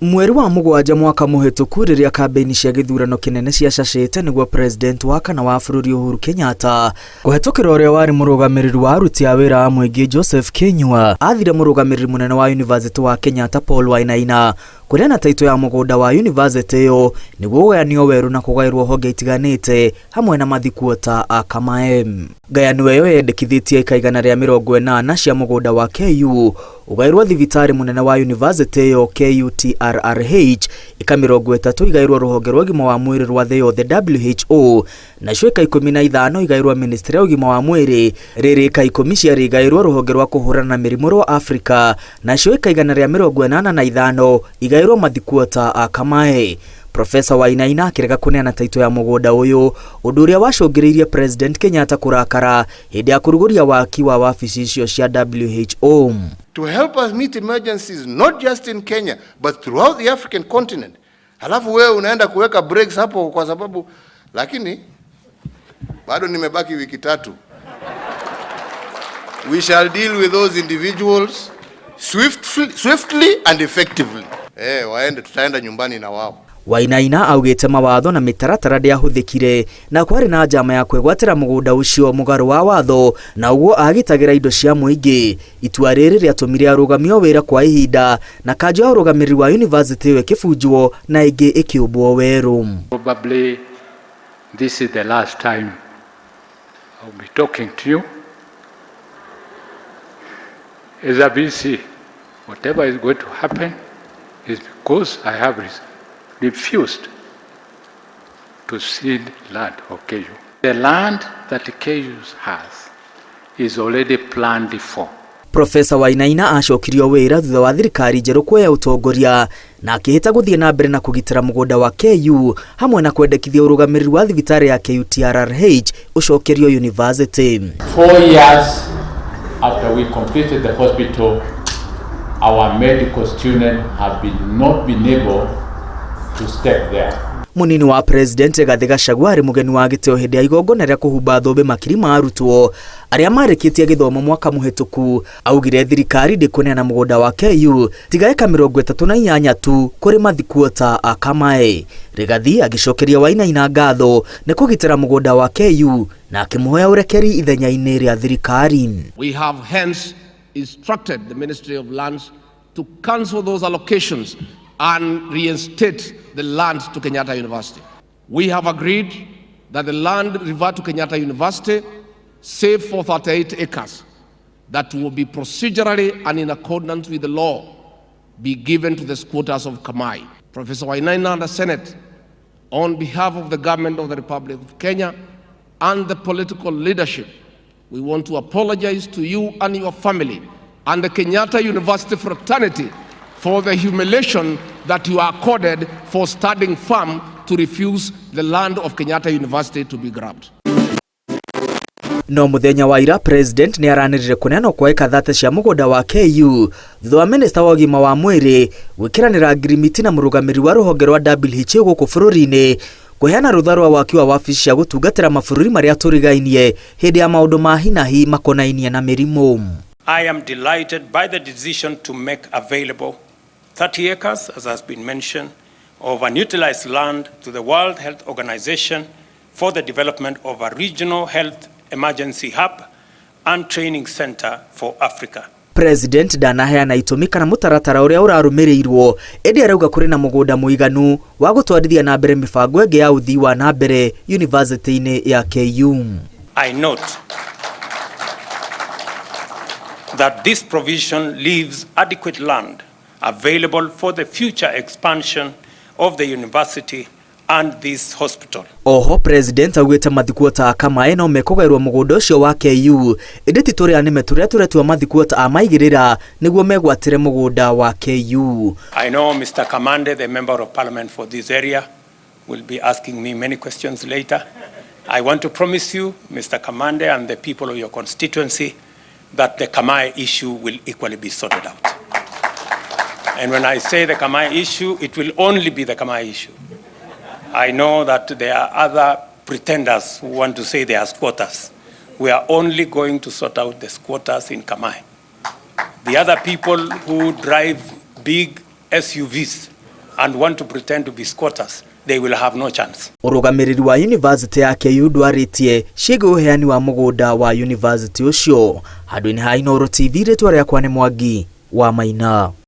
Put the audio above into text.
Mweri wa mũgwanja mwaka mũhĩtũku rĩrĩa kambĩini cia gĩthurano kĩnene ciacacĩte nĩguo president wa kana wa bũrũri Uhuru Kenyatta kũhetũkĩra ũrĩa warĩ mũrũgamĩrĩri wa aruti a wĩra a mũingĩ Joseph Kinyua athire mũrũgamĩrĩri mũnene wa University wa Kenyatta Paul Wainaina kũrĩa na taito ya mũgũnda wa university ĩyo nĩguo ũgayanio werũ na kũgaĩrwo honge itiganĩte hamwe na mathikuota a Kamae. Ngayano ĩyo yendekithĩtie ĩka 180 cia mũgũnda wa KU ũgaĩrwo thibitarĩ mũnene wa university ĩyo KUTRRH, ĩka 30 igaĩrwo rũhonge rwa ũgima wa mwĩrĩ rwa thĩ yothe WHO, nacio ĩka 15 igaĩrwo ministry ya ũgima wa mwĩrĩ, rĩrĩ ĩka 10 ciarĩ igaĩrwo rũhonge rwa kũhũrana na mĩrimũ rwa Afrika, nacio ĩka 185 igaĩrwo mathikuota a Kamae. Professor Wainaina akĩrega kũneana taito ya mũgũnda ũyũ, ũndũ ũrĩa wacũngĩrĩirie President Kenyatta kũrakara hĩndĩ ya kũrugũria waki wa wabici icio cia WHO. To help us meet emergencies not just in Kenya but throughout the African continent. Halafu wewe unaenda kuweka breaks hapo kwa sababu, lakini bado nimebaki wiki tatu. We shall deal with those individuals swiftly and effectively. Waende, tutaenda nyumbani na wao. Wainaina augĩte mawatho na mĩtaratara ndĩahũthĩkire na kwarĩ na njama ya kwĩgwatĩra mũgũnda ũcio mũgarũ wa watho na ũguo agitagĩra indo cia mũingĩ. Itua rĩrĩ rĩatũmire arũgamio wĩra kwa ihinda na kanjũ ya ũrũgamĩrĩri wa university ĩyo ĩkĩbunjwo na ĩngĩ ĩkĩũmbwo werũ. Probably this is the last time I'll be talking to you. As a VC, whatever is going to happen is because I have refused to cede land of KU. The land that KU has is already planned for. Professor Wainaina acokirio wĩra thutha wa thirikari njerũ kuoya ũtongoria na akĩhĩta gũthiĩ na mbere na kũgitĩra mũgũnda wa KU hamwe na kwendekithia ũrũgamĩrĩri wa thibitarĩ ya KUTRRH ũcokerio university. 4 years after we completed the hospital, our medical students have not been able to step there. Munini wa President Rigathi Gachagua arĩ mũgeni wa gĩtĩo hĩndĩ ya igongona rĩa kũhumba thũmbĩ makiri ma arutwo arĩa marĩkĩtie gĩthomo mwaka mũhĩtũku. Augire thirikari ndĩkũneana mũgũnda wa KU tiga ĩka 38 tu kũrĩ mathikuota a Kamae. Rigathi agĩcokeria Wainaina ngatho nĩ kũgitĩra mũgũnda wa KU na akĩmũhoya ũrekeri ithenya-inĩ rĩa thirikari. We have hence instructed the Ministry of Lands to cancel those allocations and reinstate the land to Kenyatta University. We have agreed that the land revert to Kenyatta University, save for 38 acres, that will be procedurally and in accordance with the law be given to the squatters of Kamai. Professor Wainaina and the Senate, on behalf of the government of the Republic of Kenya and the political leadership, we want to apologize to you and your family and the Kenyatta University fraternity for the humiliation that you are accorded for standing firm to refuse the land of Kenyatta University to be grabbed. No muthenya wa ira President nĩ aranĩrire kũneanwo kwa ĩka 30 cia mũgũnda wa KU thutha wa minista wa ũgima wa mwĩrĩ gwĩkĩranĩra ngirimiti na mũrũgamĩrĩri wa rũhonge rwa WHO gũkũ bũrũri-inĩ kũheana rũtha rwa waki wa wabici cia gũtungatĩra mabũrũri marĩa tũrigainie hĩndĩ ya maũndũ ma hi na hi makonainie na mĩrimũ. I am delighted by the decision to make available 30 acres, as has been mentioned, of unutilized land to the World Health Organization for the development of a regional health emergency hub and training center for Africa. President ndanaheana itũmi kana mũtaratara ũrĩa ũrarũmĩrĩirwo, ĩndĩ arauga kũrĩ na mũgũnda mũiganu wa gũtwarithia na mbere mĩbango ĩngĩ ya ũthii wa na mbere university-inĩ ya KU. I note that this provision leaves adequate land available for the future expansion of the university and this hospital. Oho President augĩte mathikuota a Kamae no mekũgaĩrwo mũgũnda ũcio wa KU, ĩndĩ ti tũrĩa nĩme tũrĩa tũretua mathikuota a maigĩrĩra nĩguo megwatĩre mũgũnda wa KU. I know Mr. Kamande, the Member of Parliament for this area, will be asking me many questions later. I want to promise you, Mr. Kamande, and the people of your constituency, that the Kamae issue will equally be sorted out. And when I say the Kamae issue, it will only be the Kamae issue. I know that there are other pretenders who want to say they are squatters. We are only going to sort out the squatters in Kamae. The other people who drive big SUVs and want to pretend to be squatters, they will have no chance. Ũrũgamĩrĩri wa yunivasĩtĩ ya KU ndwarĩtie ciĩgiĩ ũheani wa mũgũnda wa yunivasĩtĩ ũcio. Handũ-inĩ ha Inooro TV, rĩtwa rĩakwa nĩ Mwangi wa Maina.